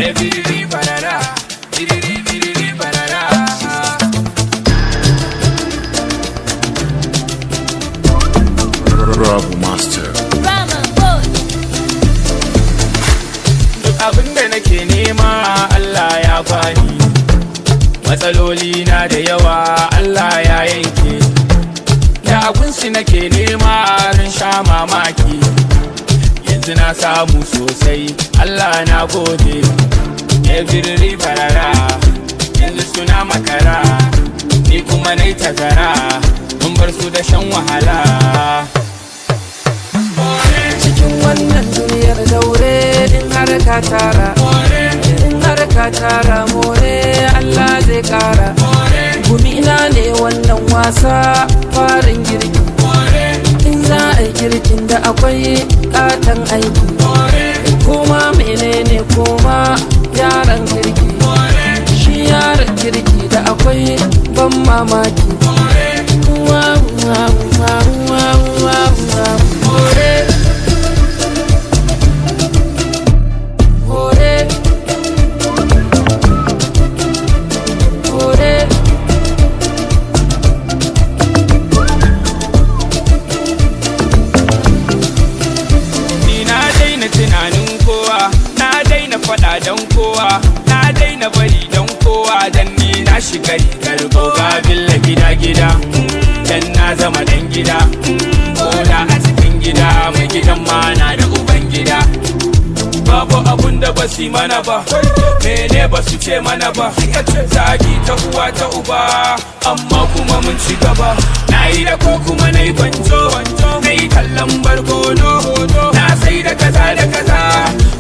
Biriri barara, biriri biriri barara. Rabu Master. Rama boy. Duk abin da nake nema Allah ya bani. Matsaloli na da yawa Allah ya yanke. Da abinsu nake nema ran sha mamaki. Yanzu na samu sosai, Allah na gode. Ebiriri barara, yanzu suna makara. Ni kuma nai tazara, mun bar su da shan wahala. Cikin wannan duniyar daure, in har ka tara, in har ka tara, more, Allah zai kara. Gumi ina ne wannan wasa farin girki. In za a yi girkin da akwai katon aiki. Koma menene, koma yaran kirki. Shi yaran kirki da akwai ban mamaki. Wow, wow, wow, wow, wow, wow. More. More. More. Ni na daina tunanin kowa, na daina faɗa don kowa, na daina bari don kowa, dan ni na shiga rigar goga billa gida gida, dan na zama dan gida, koda a cikin gida, mai gidan ma na da uban gida. Babu abun da ba su yi mana ba, mene ba su ce mana ba, zagi ta uwa ta uba, amma kuma mun ci gaba. Na yi da ko kuma na yi kwanto, na yi kallon barkono, na sai da kaza da kaza,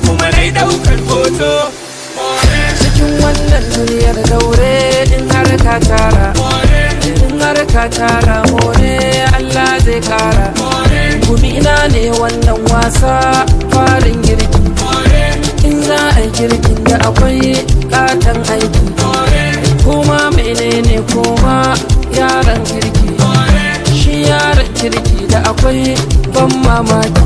kuma na yi daukar hoto. Cikin wannan duniyar daure, in har ka tara, in har ka tara, more, Allah zai kara. Gumi ina ne wannan wasa farin girki. In za a yi girkin da akwai katon aiki. Koma menene, koma yaran kirki. Shi yaran kirki da akwai ban mamaki.